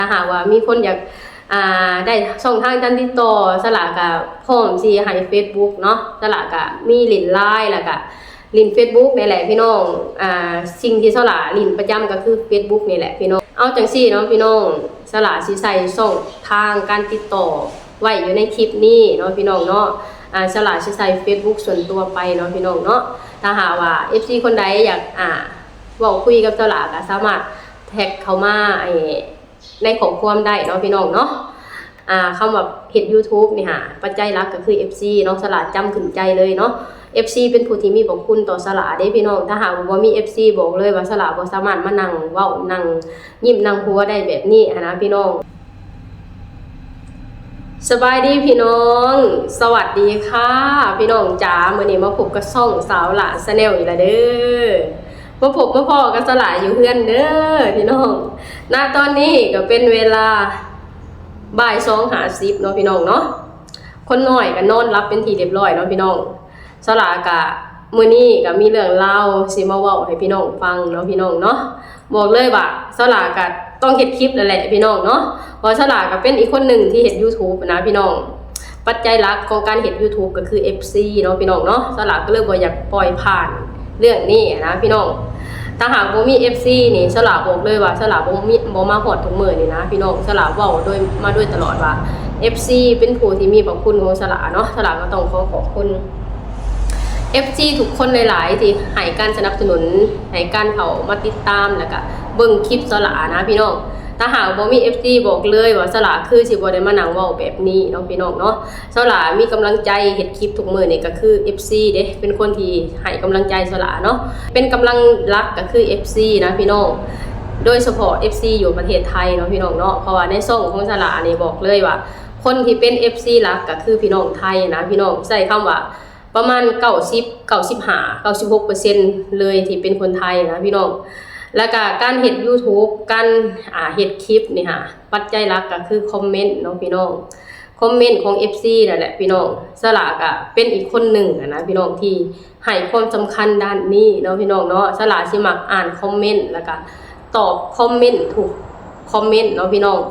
ຖ້າຫາກວ່າມີຄົນຢາກ ອ່າ ໄດ້ຊ່ອງທາງການຕິດຕໍ່ ສະຫຼາກະພ້ອມຊິໃຫ້ເຟສບຸກເນາະ. ສະຫຼາກະມີຫຼິ້ນ Line ແລ້ວກະຫຼິ້ນເຟສບຸກນີ້ແຫຼະພີ່ນ້ອງ. ອ່າ ສິ່ງທີ່ສະຫຼາຫຼິ້ນປະຈຳກໍຄືເຟສບຸກນີ້ແຫຼະພີ່ນ້ອງ. ເອົາຈັ່ງຊີ້ເນາະພີ່ນ້ອງ, ສະຫຼາຊິໃສ່ຊ່ອງທາງການຕິດຕໍ່ໄວ້ຢູ່ໃນຄລິບນີ້ເນາະພີ່ນ້ອງເນາະ. ອ່າ ສະຫຼາຊິໃສ່ເຟສບຸກສ່ວນຕົວໄປເນາະພີ່ນ້ອງເນາະ. ຖ້າຫາກວ່າເອັຟຊີຄົນໃດຢາກ ອ່າ ເວົ້າຄຸຍກັບສະຫຼາ ກໍສາມາດແທັກເຂົ້າມາ ໄອ້ ໃນຂໍ້ຄວາມໄດ້ເນາະພີ່ນ້ອງເນາະ. ອ່າ ຄຳວ່າເຮັດ YouTube ນີ້ຫາ ປັດໄຈຫຼັກກໍຄືເອັຟຊີເນາະ, ສະຫຼາຈຳຂຶ້ນໃຈເລີຍເນາະ. ເອັຟຊີເປັນຜູ້ທີ່ມີພະຄຸນຕໍ່ສະຫຼາເດ້ພີ່ນ້ອງ. ຖ້າຫາກວ່າບໍ່ມີເອັຟຊີ ບອກເລີຍວ່າສະຫຼາບໍ່ສາມາດມານັ່ງເວົ້າ ນັ່ງຍິ້ມ ນັ່ງຫົວໄດ້ແບບນີ້ຫັ້ນນະພີ່ນ້ອງ. ສະບາຍດີພີ່ນ້ອງ, ສະຫວັດດີຄ່ະພີ່ນ້ອງຈ໋າ. ມື້ນີ້ມາພົບກັບຊ່ອງສາວຫຼ້າ Channel ອີກແລ້ວເດີ. ມາພົບມາພໍ້ກັບສະຫຼາຢູ່ເຮືອນເດີພີ່ນ້ອງ. ນະຕອນນີ້ກໍເປັນເວລາບ່າຍສອງຫ້າສິບເນາະພີ່ນ້ອງເນາະ. ຄົນນ້ອຍກໍນອນຫຼັບເປັນທີ່ຮຽບຮ້ອຍເນາະພີ່ນ້ອງ. ສະຫຼາກະ ມື້ນີ້ກໍມີເລື່ອງລາວຊິມາເວົ້າໃຫ້ພີ່ນ້ອງຟັງເນາະພີ່ນ້ອງເນາະ. ບອກເລີຍວ່າສະຫຼາກະຕ້ອງເຮັດຄລິບແລ້ວແຫຼະພີ່ນ້ອງເນາະ, ເພາະສະຫຼາກະເປັນອີກຄົນໜຶ່ງທີ່ເຮັດ YouTube ນະພີ່ນ້ອງ. ປັດໄຈຫຼັກຂອງການເຮັດ YouTube ກໍຄືເອັຟຊີເນາະພີ່ນ້ອງເນາະ. ສະຫຼາກໍເລີຍບໍ່ຢາກປ່ອຍຜ່ານເລື່ອງນີ້ນະພີ່ນ້ອງ. ຖ້າຫາກບໍ່ມີເອັຟຊີນີ້ ສະຫຼາບອກເລີຍວ່າສະຫຼາບໍ່ມີ ບໍ່ມາຮອດທຸກມື້ນີ້ນະພີ່ນ້ອງ. ສະຫຼາເວົ້າໂດຍ ມາໂດຍຕະຫຼອດວ່າເອັຟຊີເປັນຜູ້ທີ່ມີພະຄຸນຂອງສະຫຼາເນາະ. ສະຫຼາກໍຕ້ອງຂໍຂອບຄຸນ ເອັຟຊີທຸກຄົນຫຼາຍໆ ທີ່ໃຫ້ການສະໜັບສະໜູນ ໃຫ້ການເຂົ້າມາຕິດຕາມ ແລ້ວກະເບິ່ງຄລິບສະຫຼານະພີ່ນ້ອງ. ຖ້າຫາກບໍ່ມີເອັຟຊີ ບອກເລີຍວ່າສະຫຼາຄືຊິບໍ່ໄດ້ມານັ່ງເວົ້າແບບນີ້ເນາະພີ່ນ້ອງເນາະ. ສະຫຼາມີກຳລັງໃຈເຮັດຄລິບທຸກມື້ນີ້ກໍຄືເອັຟຊີເດ້ ເປັນຄົນທີ່ໃຫ້ກຳລັງໃຈສະຫຼາເນາະ. ເປັນກຳລັງຫຼັກກໍຄືເອັຟຊີນະພີ່ນ້ອງ, ໂດຍສະເພາະເອັຟຊີຢູ່ປະເທດໄທເນາະພີ່ນ້ອງເນາະ. ເພາະວ່າໃນຊ່ອງຂອງສະຫຼານີ້ ບອກເລີຍວ່າຄົນທີ່ເປັນເອັຟຊີຫຼັກກໍຄືພີ່ນ້ອງໄທນະພີ່ນ້ອງ. ໃຊ້ຄຳວ່າ ປະມານເກົ້າສິບ ເກົ້າສິບຫ້າ ເກົ້າສິບຫົກເປີເຊັນເລີຍທີ່ເປັນຄົນໄທນະພີ່ນ້ອງ. ແລ້ວກະການເຮັດ YouTube ການ ອ່າ ເຮັດຄລິບນີ້ຫາ ປັດໄຈຫຼັກກໍຄືຄອມເມັນເນາະພີ່ນ້ອງ, ຄອມເມັນຂອງເອັຟຊີນັ້ນແຫຼະພີ່ນ້ອງ. ສະຫຼາກະເປັນອີກຄົນໜຶ່ງຫັ້ນນະພີ່ນ້ອງ ທີ່ໃຫ້ຄວາມສຳຄັນດ້ານນີ້ເນາະພີ່ນ້ອງເນາະ. ສະຫຼາຊິມັກອ່ານຄອມເມັນ ແລ້ວກະຕອບຄອມເມັນທຸກ ຄອມເມັນເນາະພີ່ນ້ອງ.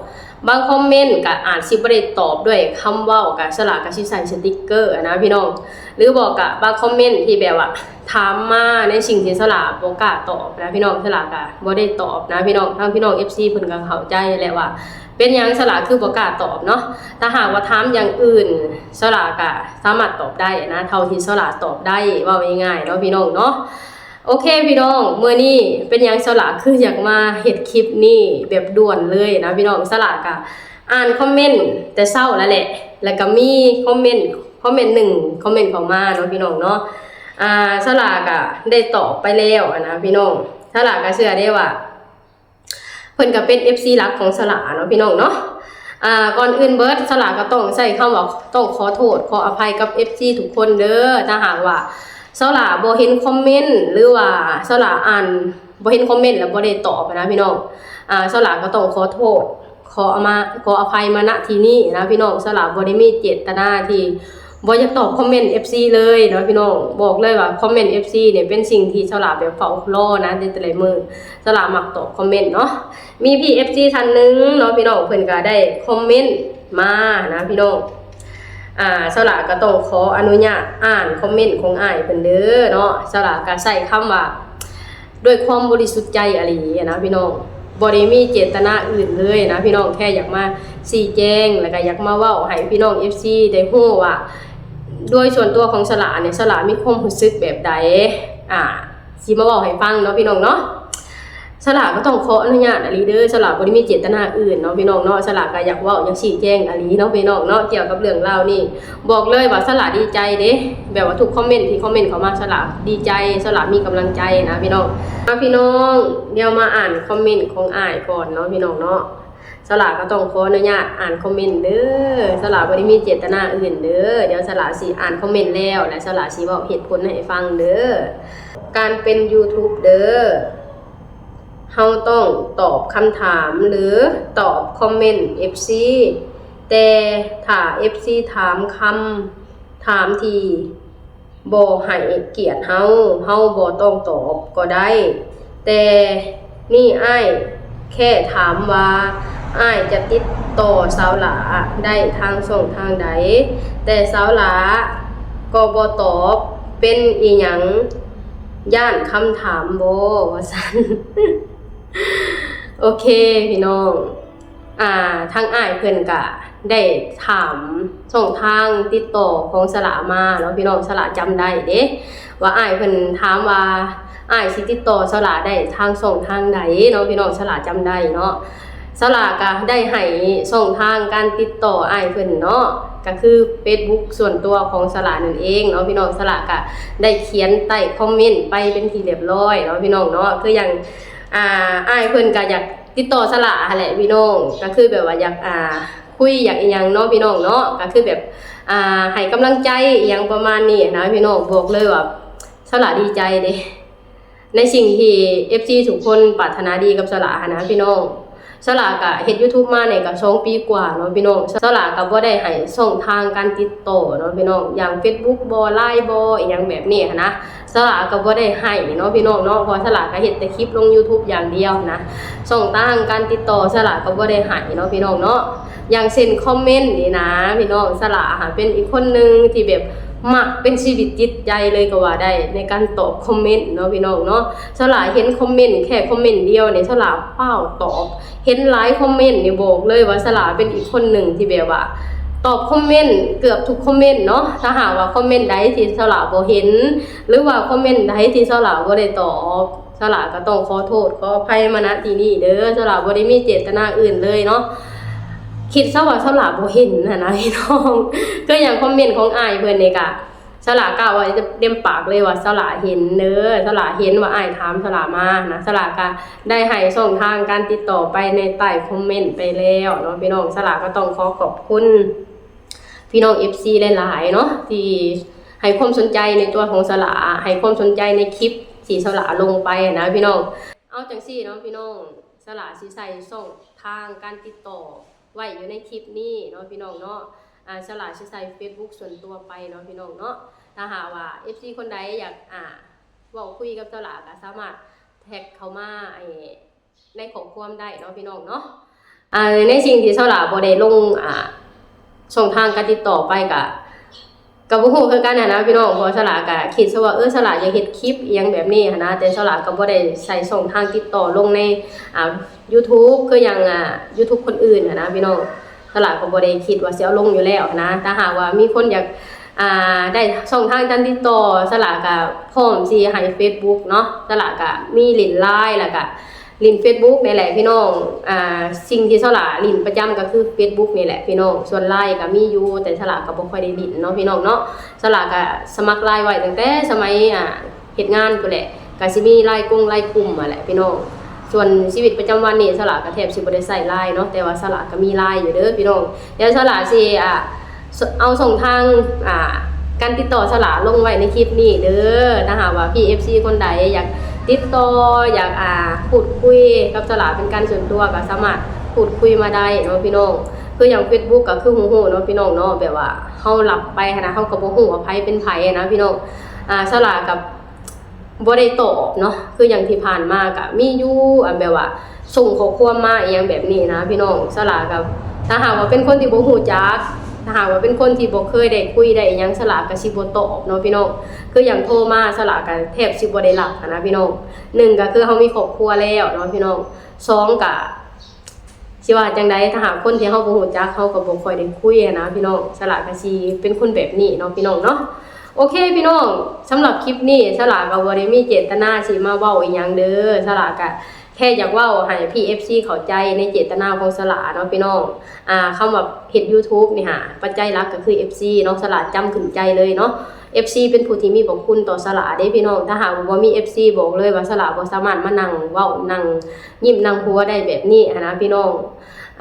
ບາງຄອມເມັນກໍອາດຊິບໍ່ໄດ້ຕອບດ້ວຍຄຳເວົ້າ, ກໍສະຫຼາກໍຊິໃສ່ສະຕິກເກີຫັ້ນນະພີ່ນ້ອງ, ຫຼືບໍ່ກໍບາງຄອມເມັນທີ່ແບບວ່າຖາມມາໃນສິ່ງທີ່ສະຫຼາບໍ່ກ້າຕອບນະພີ່ນ້ອງ, ສະຫຼາກໍບໍ່ໄດ້ຕອບນະພີ່ນ້ອງ. ທາງພີ່ນ້ອງເອັຟຊີເພິ່ນກໍເຂົ້າໃຈແຫຼະວ່າເປັນຫຍັງສະຫຼາຄືບໍ່ກ້າຕອບເນາະ. ຖ້າຫາກວ່າຖາມຢ່າງອື່ນ ສະຫຼາກໍສາມາດຕອບໄດ້ນະ, ເທົ່າທີ່ສະຫຼາຕອບໄດ້, ເວົ້າງ່າຍໆເນາະພີ່ນ້ອງເນາະ. ໂອເຄພີ່ນ້ອງ, ມື້ນີ້ເປັນຫຍັງສາວຫຼາຄືຢາກມາເຮັດຄລິບນີ້ແບບດ່ວນເລີຍນະພີ່ນ້ອງ. ສາວຫຼາກະອ່ານຄອມເມັນແຕ່ເຊົ້າແລ້ວແຫຼະ, ແລ້ວກະມີຄອມເມັນ ຄອມເມັນໜຶ່ງຄອມເມັນເຂົ້າມາເນາະພີ່ນ້ອງເນາະ. ອ່າ ສາວຫຼາກະໄດ້ຕອບໄປແລ້ວຫັ້ນນະພີ່ນ້ອງ. ສາວຫຼາກະເຊື່ອເດ້ວ່າ ເພິ່ນກໍເປັນເອັຟຊີຫຼັກຂອງສາວຫຼາເນາະພີ່ນ້ອງເນາະ. ອ່າ ກ່ອນອື່ນເບີດ ສາວຫຼາກໍຕ້ອງໃຊ້ຄຳວ່າ ຕ້ອງຂໍໂທດຂໍອະໄພກັບເອັຟຊີທຸກຄົນເດີ. ຖ້າຫາກວ່າສາວຫຼາບໍ່ເຫັນຄອມເມັນ ຫຼືວ່າສາວຫຼາອ່ານບໍ່ເຫັນຄອມເມັນແລ້ວບໍ່ໄດ້ຕອບນະພີ່ນ້ອງ, ອ່າ ສາວຫຼາກໍຕ້ອງຂໍໂທດ ຂໍອະມາ ຂໍອະໄພມາ ນະ ທີ່ນີ້ນະພີ່ນ້ອງ. ສາວຫຼາບໍ່ໄດ້ມີເຈດຕະນາທີ່ ບໍ່ຢາກຕອບຄອມເມັນເອັຟຊີເລີຍເນາະພີ່ນ້ອງ. ບອກເລີຍວ່າຄອມເມັນເອັຟຊີນີ້ເປັນສິ່ງທີ່ສາວຫຼາແບບເຝົ້າລໍນະ ໃນແຕ່ລະມື້ ສາວຫຼາມັກຕອບຄອມເມັນເນາະ. ມີພີ່ເອັຟຊີທ່ານໜຶ່ງເນາະພີ່ນ້ອງ, ເພິ່ນກໍໄດ້ຄອມເມັນມານະພີ່ນ້ອງ. ອ່າ ສາວຫຼາກໍຕ້ອງຂໍອະນຸຍາດອ່ານຄອມເມັນຂອງອ້າຍເພິ່ນເດີເນາະ. ສາວຫຼາກໍໃຊ້ຄຳວ່າ ດ້ວຍຄວາມບໍລິສຸດໃຈອີ່ຫຼີນະພີ່ນ້ອງ, ບໍ່ໄດ້ມີເຈດຕະນາອື່ນເລີຍນະພີ່ນ້ອງ, ແຄ່ຢາກມາຊີ້ແຈງ ແລ້ວກະຢາກມາເວົ້າໃຫ້ພີ່ນ້ອງເອັຟຊີໄດ້ຮູ້ວ່າ ໂດຍສ່ວນຕົວຂອງສາວຫຼານີ້ ສາວຫຼາມີຄວາມຮູ້ສຶກແບບໃດ ອ່າ ຊິມາເວົ້າໃຫ້ຟັງເນາະພີ່ນ້ອງເນາະ. ສາວຫຼາກໍຕ້ອງຂໍອະນຸຍາດອີ່ຫຼີເດີ, ສາວຫຼາບໍ່ໄດ້ມີເຈດຕະນາອື່ນເນາະພີ່ນ້ອງເນາະ. ສາວຫຼາກໍຢາກເວົ້າ ຢາກຊີ້ແຈງອີ່ຫຼີເນາະພີ່ນ້ອງເນາະ, ກ່ຽວກັບເລື່ອງລາວນີ້ ບອກເລີຍວ່າສາວຫຼາດີໃຈເດ້, ແບບວ່າທຸກຄອມເມັນທີ່ຄອມເມັນເຂົ້າມາ ສາວຫຼາດີໃຈ, ສາວຫຼາມີກຳລັງໃຈນະພີ່ນ້ອງ. ມາພີ່ນ້ອງ, ດຽວມາອ່ານຄອມເມັນຂອງອ້າຍກ່ອນເນາະພີ່ນ້ອງເນາະ. ສາວຫຼາກໍຕ້ອງຂໍອະນຸຍາດອ່ານຄອມເມັນເດີ, ສາວຫຼາບໍ່ໄດ້ມີເຈດຕະນາອື່ນເດີ. ດຽວສາວຫຼາຊິອ່ານຄອມເມັນແລ້ວ ແລະ ສາວຫຼາຊິເວົ້າເຫດຜົນໃຫ້ຟັງເດີ. ການເປັນຢູທູບເດີ ເຮົາຕ້ອງຕອບຄຳຖາມ ຫຼື ຕອບຄອມເມັນເອັຟຊີ, ແຕ່ຖ້າເອັຟຊີຖາມຄຳຖາມທີ່ບໍ່ໃຫ້ກຽດເຮົາ, ເຮົາບໍ່ຕ້ອງຕອບກໍໄດ້. ແຕ່ນີ້ອ້າຍແຄ່ຖາມວ່າ ອ້າຍຈະຕິດຕໍ່ສາວຫຼ້າໄດ້ທາງຊ່ອງທາງໃດ? ແຕ່ສາວຫຼ້າກໍບໍ່ຕອບ ເປັນອີ່ຫຍັງ ຢ້ານຄຳຖາມບໍ່? ວ່າຊັ້ນ. ໂອເຄພີ່ນ້ອງ ອ່າ ທາງອ້າຍເພິ່ນກະໄດ້ຖາມຊ່ອງທາງຕິດຕໍ່ຂອງສາວຫຼ້າມາເນາະພີ່ນ້ອງ. ສາວຫຼ້າຈຳໄດ້ເດ້ ວ່າອ້າຍເພິ່ນຖາມວ່າ ອ້າຍຊິຕິດຕໍ່ສາວຫຼ້າໄດ້ທາງຊ່ອງທາງໃດເນາະພີ່ນ້ອງ. ສາວຫຼ້າຈຳໄດ້ເນາະ. ສາວຫຼ້າກະໄດ້ໃຫ້ຊ່ອງທາງການຕິດຕໍ່ອ້າຍເພິ່ນເນາະ ກະຄືເຟສບຸກສ່ວນຕົວຂອງສາວຫຼ້ານັ້ນເອງເນາະພີ່ນ້ອງ. ສາວຫຼ້າກະໄດ້ຂຽນໃຕ້ຄອມເມັນໄປເປັນທີ່ລຽບຮ້ອຍເນາະພີ່ນ້ອງເນາະ. ຄືຢ່າງ ອ່າ ອ້າຍເພິ່ນກະຢາກຕິດຕໍ່ສາວຫຼ້າຫັ້ນແຫຼະພີ່ນ້ອງ ກະຄືແບບວ່າຢາກ ອ່າ ຄຸຍຢາກອີ່ຫຍັງເນາະພີ່ນ້ອງເນາະ ກະຄືແບບ ອ່າ ໃຫ້ກຳລັງໃຈອີ່ຫຍັງປະມານນີ້ນະພີ່ນ້ອງ. ບອກເລີຍວ່າສາວຫຼ້າດີໃຈເດ້ ໃນສິ່ງທີ່ເອັຟຊີທຸກຄົນປາດຖະໜາດີກັບສາວຫຼ້າຫັ້ນນະພີ່ນ້ອງ. ສາວຫຼ້າກະເຮັດຢູທູບມານີ້ກະສອງປີກວ່າເນາະພີ່ນ້ອງ. ສາວຫຼ້າກະບໍ່ໄດ້ໃຫ້ຊ່ອງທາງການຕິດຕໍ່ເນາະພີ່ນ້ອງ ຢ່າງເຟສບຸກບໍ ລາຍບໍ ອີ່ຫຍັງແບບນີ້ຫັ້ນນະ ສາວຫຼ້າກະບໍ່ໄດ້ໃຫ້ເນາະພີ່ນ້ອງເນາະ ເພາະວ່າສາວຫຼ້າກະເຮັດແຕ່ຄລິບລົງຢູທູບຢ່າງດຽວຫັ້ນນະ. ຊ່ອງທາງການຕິດຕໍ່ສາວຫຼ້າກະບໍ່ໄດ້ໃຫ້ເນາະພີ່ນ້ອງເນາະ. ຢ່າງເຊັ່ນຄອມເມັນນີ້ນະພີ່ນ້ອງ ສາວຫຼ້າຫາເປັນອີກຄົນໜຶ່ງທີ່ແບບມັກເປັນຊີວິດຈິດໃຈເລີຍກໍວ່າໄດ້ ໃນການຕອບຄອມເມັນເນາະພີ່ນ້ອງເນາະ. ສາວຫຼ້າເຫັນຄອມເມັນແຄ່ຄອມເມັນດຽວນີ້ ສາວຫຼ້າຟ້າວຕອບ ເຫັນຫຼາຍຄອມເມັນນີ້ ບອກເລີຍວ່າສາວຫຼ້າເປັນອີກຄົນໜຶ່ງທີ່ແບບວ່າຕອບຄອມເມັນເກືອບທຸກຄອມເມັນເນາະ. ຖ້າຫາກວ່າຄອມເມັນໃດທີ່ສາວຫຼ້າບໍ່ເຫັນ ຫຼືວ່າຄອມເມັນໃດທີ່ສາວຫຼ້າບໍ່ໄດ້ຕອບ ສາວຫຼ້າກໍຕ້ອງຂໍໂທດຂໍອະໄພມາ ນະ ທີ່ນີ້ເດີ. ສາວຫຼ້າບໍ່ໄດ້ມີເຈດຕະນາອື່ນເລີຍເນາະ. ຄິດຊະວ່າສາວຫຼ້າບໍ່ເຫັນຫັ້ນນະພີ່ນ້ອງ. ຄືຢ່າງຄອມເມັນຂອງອ້າຍເພິ່ນນີ້ກະ ສາວຫຼ້າກ່າວໄວ້ເຕັມປາກເລີຍວ່າສາວຫຼ້າເຫັນເດີ ສາວຫຼ້າເຫັນວ່າອ້າຍຖາມສາວຫຼ້າມານະ. ສາວຫຼ້າກະໄດ້ໃຫ້ຊ່ອງທາງການຕິດຕໍ່ໄປໃນໃຕ້ຄອມເມັນໄປແລ້ວເນາະພີ່ນ້ອງ. ສາວຫຼ້າກໍຕ້ອງຂໍຂອບຄຸນພີ່ນ້ອງເອັຟຊີຫຼາຍໆເນາະ ທີ່ໃຫ້ຄວາມສົນໃຈໃນຕົວຂອງສາວຫຼ້າ ໃຫ້ຄວາມສົນໃຈໃນຄລິບທີ່ສາວຫຼ້າລົງໄປນະພີ່ນ້ອງ. ເອົາຈັ່ງຊີ້ເນາະພີ່ນ້ອງ ສາວຫຼ້າຊິໃສ່ຊ່ອງທາງການຕິດຕໍ່ໄວ້ຢູ່ໃນຄລິບນີ້ເນາະພີ່ນ້ອງເນາະ. ອາ ສາວຫຼ້າຊິໃສ່ເຟສບຸກສ່ວນຕົວໄປເນາະພີ່ນ້ອງເນາະ. ຖ້າຫາກວ່າເອັຟຊີຄົນໃດຢາກ ອາ ເວົ້າຄຸຍກັບສາວຫຼ້າກໍສາມາດແທັກເຂົ້າມາ ໃນຂໍ້ຄວາມໄດ້ເນາະພີ່ນ້ອງເນາະ. ອາ ໃນສິ່ງທີ່ສາວຫຼ້າບໍ່ໄດ້ລົງ ອາ ຊ່ອງທາງການຕິດຕໍ່ໄປກະ ກໍບໍ່ຮູ້ຄືກັນຫັ້ນນະພີ່ນ້ອງ. ເພາະສາວຫຼ້າກະຄິດຊະວ່າ ເອີ ສາວຫຼ້າຢາກເຮັດຄລິບອີ່ຫຍັງແບບນີ້ຫັ້ນນະ ແຕ່ສາວຫຼ້າກໍບໍ່ໄດ້ໃສ່ຊ່ອງທາງຕິດຕໍ່ລົງໃນ ອາ ຢູທູບ ຄືຢ່າງ ອາ ຢູທູບຄົນອື່ນຫັ້ນນະພີ່ນ້ອງ. ສາວຫຼ້າກໍບໍ່ໄດ້ຄິດວ່າຊິເອົາລົງຢູ່ແລ້ວຫັ້ນນະ. ຖ້າຫາກວ່າມີຄົນຢາກ ອາ ໄດ້ຊ່ອງທາງການຕິດຕໍ່ ສາວຫຼ້າກໍພ້ອມຊິໃຫ້ເຟສບຸກເນາະ. ສາວຫຼ້າກໍມີຫຼິ້ນລາຍ ແລ້ວກໍຫຼິ້ນເຟສບຸກນີ້ແຫຼະພີ່ນ້ອງ. ອາ ສິ່ງທີ່ສາວຫຼ້າຫຼິ້ນປະຈຳກໍຄືເຟສບຸກນີ້ແຫຼະພີ່ນ້ອງ. ສ່ວນລາຍກໍມີຢູ່ ແຕ່ສາວຫຼ້າກໍບໍ່ຄ່ອຍໄດ້ຫຼິ້ນເນາະພີ່ນ້ອງເນາະ. ສາວຫຼ້າກໍສະໝັກລາຍໄວ້ຕັ້ງແຕ່ສະໄໝ ອາ ເຮັດງານພຸ້ນແຫຼະ ກໍຊິມີລາຍກົງລາຍກຸ່ມຫັ້ນແຫຼະພີ່ນ້ອງ. ສ່ວນຊີວິດປະຈຳວັນນີ້ ສາວຫຼ້າກໍແທບຊິບໍ່ໄດ້ໃຊ້ລາຍເນາະ ແຕ່ວ່າສາວຫຼ້າກໍມີລາຍຢູ່ເດີພີ່ນ້ອງ. ດຽວສາວຫຼ້າຊິ ອາ ເອົາຊ່ອງທາງ ອາ ການຕິດຕໍ່ສາວຫຼ້າລົງໄວ້ໃນຄລິບນີ້ເດີ. ຖ້າຫາກວ່າພີ່ເອັຟຊີຄົນໃດຢາກຕິດຕໍ່ ຢາກ ອາ ພູດຄຸຍກັບສາວຫຼ້າເປັນການສ່ວນຕົວ ກໍສາມາດພູດຄຸຍມາໄດ້ເນາະພີ່ນ້ອງ. ຄືຢ່າງເຟສບຸກກໍຄືຮູ້ໆເນາະພີ່ນ້ອງເນາະ ແບບວ່າເຮົາລັບໄປຫັ້ນນະ ເຮົາກໍບໍ່ຮູ້ວ່າໃຜເປັນໃຜຫັ້ນນະພີ່ນ້ອງ. ອາ ສາວຫຼ້າກັບ ບໍ່ໄດ້ຕອບເນາະ ຄືຢ່າງທີ່ຜ່ານມາກະມີຢູ່ ອັນແບບວ່າສົ່ງຂໍ້ຄວາມມາອີ່ຫຍັງແບບນີ້ນະພີ່ນ້ອງ. ສາວຫຼ້າກໍ ຖ້າຫາກວ່າເປັນຄົນທີ່ບໍ່ຮູ້ຈັກ ຖ້າຫາກວ່າເປັນຄົນທີ່ບໍ່ເຄີຍໄດ້ຄຸຍໄດ້ອີ່ຫຍັງ ສາວຫຼ້າກໍຊິບໍ່ຕອບເນາະພີ່ນ້ອງ. ຄືຢ່າງໂທມາ ສາວຫຼ້າກໍແທບຊິບໍ່ໄດ້ຮັບຫັ້ນນະພີ່ນ້ອງ. ໜຶ່ງກໍຄືເຮົາມີຄອບຄົວແລ້ວເນາະພີ່ນ້ອງ ສອງກໍ ຊິວ່າຈັ່ງໃດ ຖ້າຫາກຄົນທີ່ເຮົາບໍ່ຮູ້ຈັກ ເຮົາກໍບໍ່ຄ່ອຍໄດ້ຄຸຍຫັ້ນນະພີ່ນ້ອງ. ສາວຫຼ້າກໍຊິເປັນຄົນແບບນີ້ເນາະພີ່ນ້ອງເນາະ. ໂອເຄພີ່ນ້ອງ ສຳລັບຄລິບນີ້ ສາວຫຼ້າກໍບໍ່ໄດ້ມີເຈດຕະນາຊິມາເວົ້າອີ່ຫຍັງເດີ. ສາວຫຼ້າກໍແຄ່ຢາກເວົ້າໃຫ້ພີ່ເອັຟຊີເຂົ້າໃຈໃນເຈດຕະນາຂອງສາວຫຼ້າເນາະພີ່ນ້ອງ. ອ່າ ຄຳວ່າເຮັດຢູທູບນີ້ຫາ ປັດໄຈຫຼັກກໍຄືເອັຟຊີເນາະ. ສາວຫຼ້າຈຳຂຶ້ນໃຈເລີຍເນາະ. ເອັຟຊີເປັນຜູ້ທີ່ມີພະຄຸນຕໍ່ສາວຫຼ້າເດ້ພີ່ນ້ອງ. ຖ້າຫາກວ່າບໍ່ມີເອັຟຊີ ບອກເລີຍວ່າສາວຫຼ້າບໍ່ສາມາດມານັ່ງເວົ້າ ນັ່ງຍິ້ມນັ່ງຫົວໄດ້ແບບນີ້ຫັ້ນນະພີ່ນ້ອງ.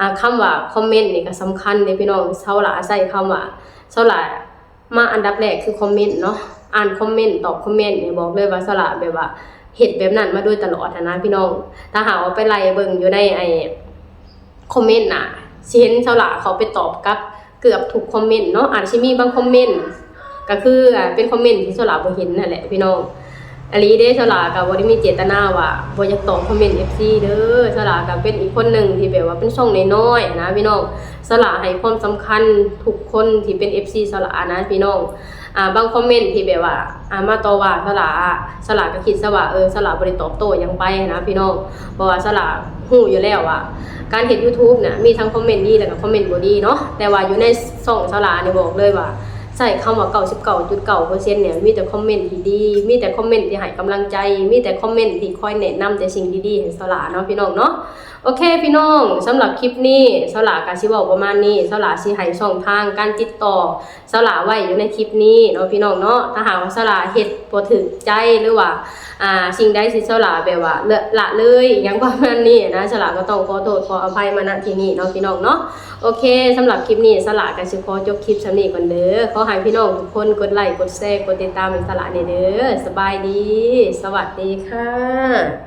ອ່າ ຄຳວ່າຄອມເມັນນີ້ກໍສຳຄັນເດ້ພີ່ນ້ອງ. ສາວຫຼ້າໃຊ້ຄຳວ່າ ສາວຫຼ້າມາອັນດັບແລກຄືຄອມເມັນເນາະ. ອ່ານຄອມເມັນ ຕອບຄອມເມັນນີ້ ບອກເລີຍວ່າສາວຫຼ້າແບບວ່າເຮັດແບບນັ້ນມາໂດຍຕະຫຼອດຫັ້ນນະພີ່ນ້ອງ. ຖ້າຫາກວ່າໄປໄລ່ເບິ່ງຢູ່ໃນໄອ້ ຄອມເມັນນະ ຊິເຫັນສາວຫຼ້າເຂົ້າໄປຕອບກັບເກືອບທຸກຄອມເມັນເນາະ. ອາດຊິມີບາງຄອມເມັນ ກໍຄື ອາ ເປັນຄອມເມັນທີ່ສາວຫຼ້າບໍ່ເຫັນຫັ້ນແຫຼະພີ່ນ້ອງ. ອີ່ຫຼີເດ້ ສາວຫຼ້າກໍບໍ່ໄດ້ມີເຈດຕະນາວ່າບໍ່ຢາກຕອບຄອມເມັນເອັຟຊີເດີ. ສາວຫຼ້າກໍເປັນອີກຄົນໜຶ່ງທີ່ແບບວ່າເປັນຊ່ອງນ້ອຍໆນະພີ່ນ້ອງ. ສາວຫຼ້າໃຫ້ຄວາມສຳຄັນທຸກຄົນທີ່ເປັນເອັຟຊີສາວຫຼ້ານະພີ່ນ້ອງ. ອ່າ ບາງຄອມເມັນທີ່ແບບວ່າ ອ່າ ມາຕໍ່ວ່າສາວຫຼ້າ ສາວຫຼ້າກໍຄິດຊະວ່າ ເອີ ສາວຫຼ້າບໍ່ໄດ້ຕອບໂຕ້ຫຍັງໄປນະພີ່ນ້ອງ. ເພາະວ່າສາວຫຼ້າຮູ້ຢູ່ແລ້ວວ່າ ການເຮັດ YouTube ນະ ມີທັງຄອມເມັນດີ ແລ້ວກໍຄອມເມັນບໍ່ດີເນາະ. ແຕ່ວ່າຢູ່ໃນຊ່ອງສາວຫຼ້ານີ້ ບອກເລີຍວ່າ ໃຊ້ຄຳວ່າ ເກົ້າສິບເກົ້າຈຸດເກົ້າເປີເຊັນ ເນ່ຍ ມີແຕ່ຄອມເມັນທີ່ດີ, ມີແຕ່ຄອມເມັນທີ່ໃຫ້ກຳລັງໃຈ, ມີແຕ່ຄອມເມັນທີ່ຄອຍແນະນຳແຕ່ສິ່ງດີໆໃຫ້ສາວຫຼ້າເນາະພີ່ນ້ອງເນາະ. ໂອເຄພີ່ນ້ອງ, ສຳລັບຄລິບນີ້ ສາວຫຼ້າກໍຊິເວົ້າປະມານນີ້. ສາວຫຼ້າຊິໃຫ້ຊ່ອງທາງການຕິດຕໍ່ສາວຫຼ້າໄວ້ຢູ່ໃນຄລິບນີ້ເນາະພີ່ນ້ອງເນາະ. ຖ້າຫາກວ່າສາວຫຼ້າເຮັດບໍ່ຖືກໃຈ ຫຼືວ່າ ອ່າ ສິ່ງໃດທີ່ສາວຫຼ້າແບບວ່າ ເລ- ລະເລີຍອີ່ຫຍັງປະມານນີ້ນະ, ສາວຫຼ້າກໍຕ້ອງຂໍໂທດຂໍອະໄພມາ ນະ ທີ່ນີ້ເນາະພີ່ນ້ອງເນາະ. ໂອເຄ, ສຳລັບຄລິບນີ້ ສາວຫຼ້າກໍຊິຂໍຈົບຄລິບສ່ຳນີ້ກ່ອນເດີ. ຂໍໃຫ້ພີ່ນ້ອງທຸກຄົນກົດໄລ ກົດແຊ ກົດຕິດຕາມໃຫ້ສາວຫຼ້າແດ່ເດີ. ສະບາຍດີ, ສະຫວັດດີຄ່ະ.